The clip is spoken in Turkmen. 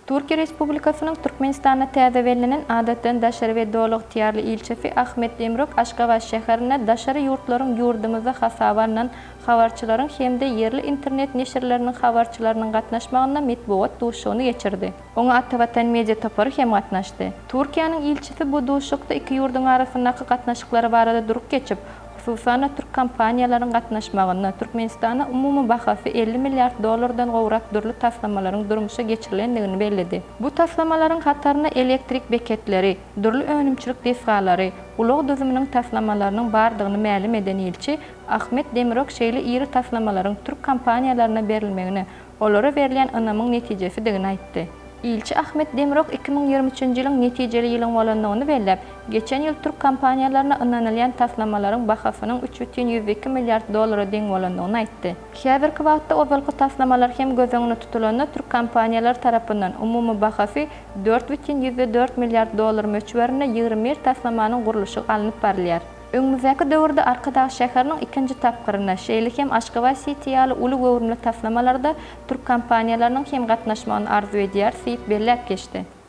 Türkiýe Respublikasynyň Türkmenistanda täze bellenen Adatdan daşary we Doly ygtyýarly ilçisi Ahmet Demirok Aşgabat şäherinde daşary ýurtlaryň ýurdumyzda hasaba alnan habarçylaryň hem-de ýerli internet neşirleriniň habarçylarynyň gatnaşmagynda metbugat duşuşygyny geçirdi. Oňa Atavatan media topary hem gatnaşdy. Türkiýäniň ilçisi bu duşuşykda iki ýurduň arasyndaky gatnaşyklary barada durup geçip, hususan-da türk kompaniýalaryň gatnaşmagynda Türkmenistanda umumy bahasy 50 milliard dollardan gowrak dürli taslamalaryň durmuşa geçirilendigini belledi. Bu taslamalaryň hatarynda elektrik beketleri, dürli önümçilik desgalary, ulag düzüminiň taslamalarynyň bardygyny mälim eden ilçi Ahmet Demirok şeýle iri taslamalaryň türk kompaniýalaryna berilmegine olara berilýän ynamyň netijesidigini aýtdy. Ilçi Ahmet Demirok 2023-nji ýylyň netijeli ýylyň bolandygyny belläp, geçen ýyl türk kompaniýalaryna ynanylýan taslamalaryň bahasynyň 3,2 milliard dollara deň bolandygyny aýtdy. Häzirki wagtda ozalky taslamalar hem göz öňünde tutulanda türk kompaniýalary tarapyndan umumy bahasy 4,4 milliard dollar möçberinde 21 taslamanyň gurluşygy alnyp barylýar. Öňümizdäki döwürde Arkadag şäheriniň ikinji tapgyrynda, şeýle hem Aşgabat Siti ýaly uly göwrümli taslamalarda türk kompaniýalarynyň hem gatnaşmagyny arzuw edýäris diýip belläp geçdi.